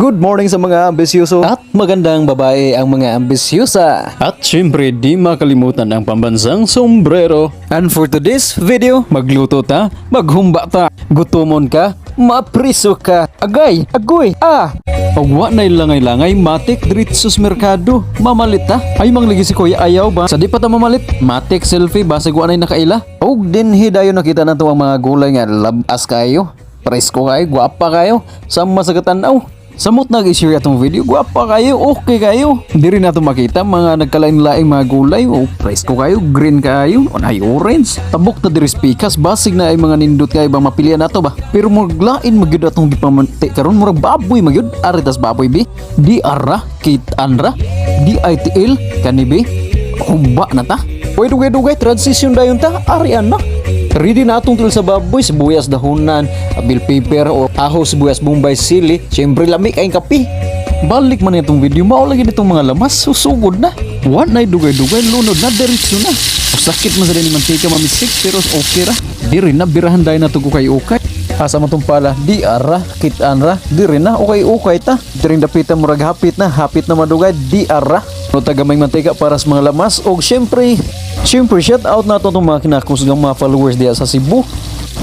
Good morning sa mga ambisyoso. At magandang babae ang mga ambisyosa. At syempre, di makalimutan ang pambansang sombrero. And for today's video, magluto ta, maghumba ta, gutomon ka, mapriso ka. Agay, agoy, ah! Og wa na'y langay-langay, matik diretso sa merkado. Mamalit ta. Ay, mangligi si Kuya, ayaw ba? Sa di pa ta mamalit, matik selfie, basig wa na'y nakaila. Og dinhi dayon nakita nato ang mga gulay nga labas kayo. Presko kayo, gwapa kayo. Sama sa katanaw. Samot nag i-share atong video, gwapa kayo, okay kayo. Diri nato makita mga nagkalain-laing mga gulay, oh, presko kayo, green kayo, ay orange. Tabok ta diri sa pikas, basig na ay mga nindot kayo bang mapilian nato ba. Pero murag lain magyud atong gipamanti karon, murag baboy magyud, ari tas baboy bi. Di ara, kit-an ra, di ITL kani bi. Humba na ta. Uy, dugay-dugay, transition dayon ta, arian na. Ready na atong til sa baboy, sibuyas dahunan, bell pepper o aho, sibuyas bombay, sili. Siyempre lami kayong kape. Balik man itong video, mao lagi nitong mga lamas, susugod na. Wa na'y dugay-dugay, lunod na, diretso na. Sakit man sa ni mantika mamisik, pero okay ra. Diri na, birahan dayon na ukay ukay. Asa man tong pala, di ara, kitaan ra, diri na, ukay-ukay ta. Diring dapita murag hapit na madugay, di ara. No tagamay mantika para sa mga lamas og syempre, syempre shout out nato tong mga kinakusgang mga followers diha sa Cebu.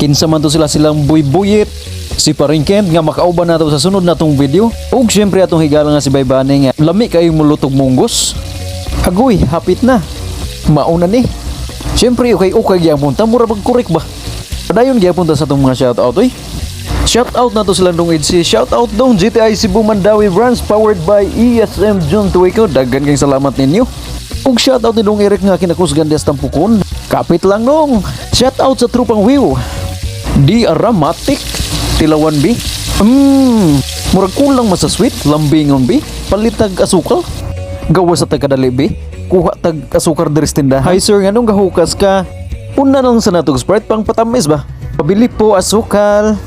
Kinsa man to sila, silang buybuyit, si Paringkent nga makauban nato sa sunod natong video. Ug syempre atong higala nga si Baybane nga lami kayong mulutog munggos. Agoy, hapit na. Mauna ni. Syempre ukay-ukay gyapon ta, mura bag kurik ba. Padayon gyapon ta sa atong mga shout out oy. Shout out na to sila dong EDC. Shout out dong GTI Cebu Mandaue Branch powered by ESM June Tuico. Daghan kayong salamat ninyo. Ug shout out ni Dong Eric nga kinakusgan dias Tampukon. Kapit lang nong. Shout out sa trupang Wiw. Di Aramatic. Tilawan B. Murag kulang man sa sweet, lambingon B. Palitag asukal. Gawa sa tagkadali B. Kuha tag asukar diri sa tindahan. Hi sir, nganong gahukas ka? Una lang sa natog Sprite pang patamis ba? Pabili po asukal.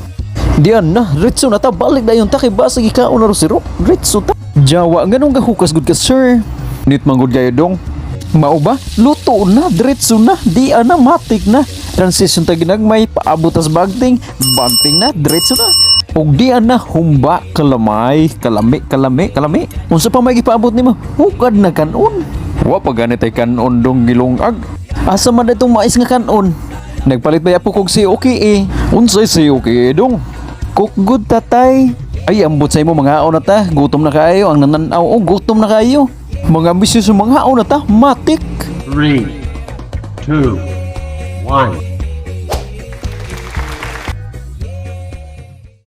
Diyan na, ritso na ta, balik na yung ta, kay basig ikaw na rosiro. Ritso ta. Jawa, ganong gahukas gud ka, sir? Nit manggod kayo dong. Mao ba? Luto na, diretso na, di ana, matik na. Transition ta ginagmay, paabot tas bagting, bagting na, diretso na. Ug di ana humba kalamay, kalami, kalami, kalami. Unsa pa may gipaabot nimo? Hukad na kanon. Wa pa ganit ay kanon dong gilungag. Asa man itong mais nga kanon? Nagpalit ba po kog si okay eh? Unsay si okay dong? Cook good tatay. Ay, ambot sa imo, mga na ta. Gutom na kayo. Ang nananaw, oh, gutom na kayo. Mga ambisyoso, mga na ta. Matik. Three, two, one.